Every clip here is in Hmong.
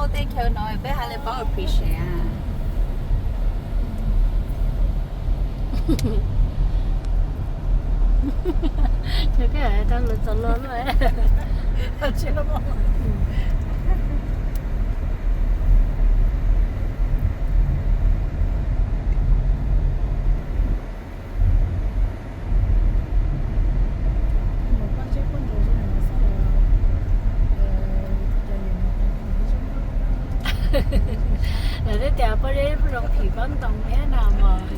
Ua tej chaw no peb haj li paub appreciate. Chaw kawg tau lawv txom los lawm. Lawv twb tias pob zeb pub zoo phim pob ntoo thiab no mas.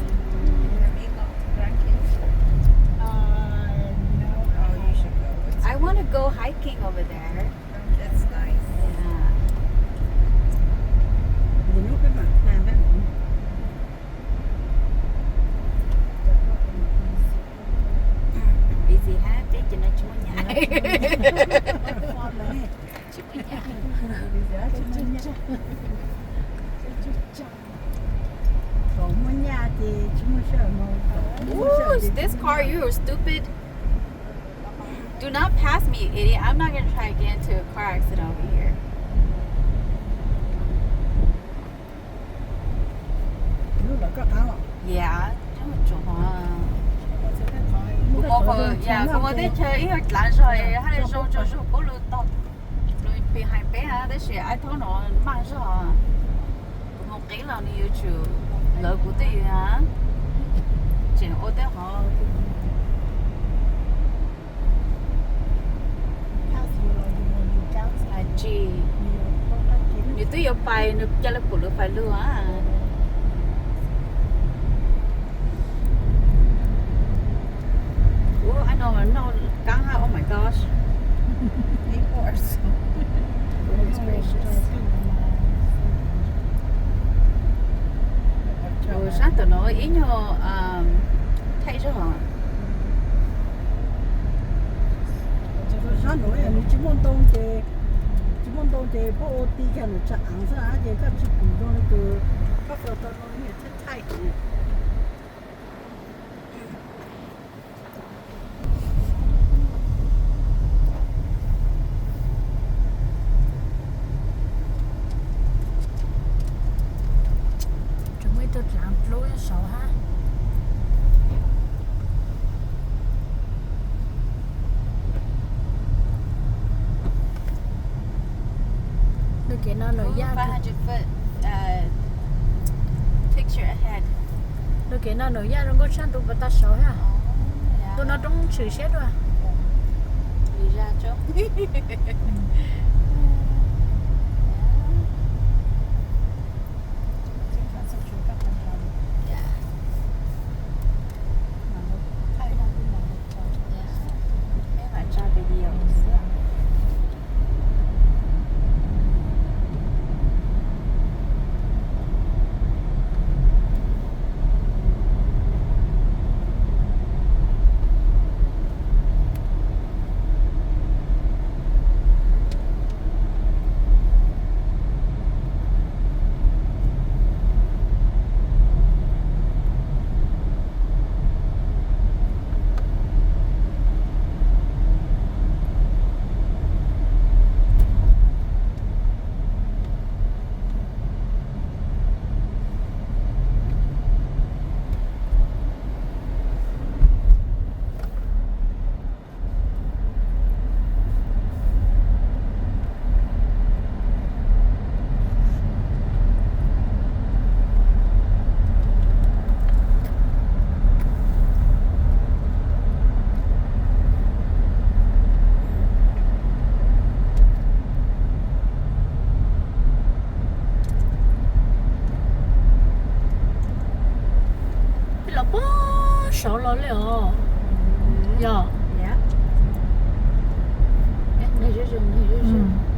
I want to go hiking over there. It's nice. Yeah. Busy hab, peb cov no tsis muaj nyab. Tsis muaj nyab. Thaum muaj nyab ces tsis muaj sij hawm mus. Ooh, this car, you are stupid. Do not pass me, idiot. I'm not gonna try to get into a car accident over here. Yeah, kuv mus, kuv mus teb chaws ib yam dlav zog haj zoo tsaug zog puab lug tog. Nws pib hais peb hab, tab sis ib thaum no mag zog. Kuv mus qib los nws yuav tsum lawv kuv twj ywm hab, tseem ua tej qhov tsis, nws twb yuav pais, nws ca le pum lawv pais lug a. Ub, ab no noj kaab hab, oh my gosh. Sab tom no ib nyuag thaij zog. Sab no nws tsis muaj ntoo ces, tsis muaj ntoo ces puab ua ti kiag nws tsa aav xwb ces koj tsis pum zoo li tus, koj tau tau zoo li niag thaij thaij. Tseem muaj ib tug dlaav dlub nyob saud hab. Lug kev no nws yaj, lug kev no nws yaj zoo nkauj tshaj ntu puas tag saud hab. Ntu no roob tshwm siab dua. Peb los puag saud los li os. Yog. Nqis zuj zus, nqis zuj zus.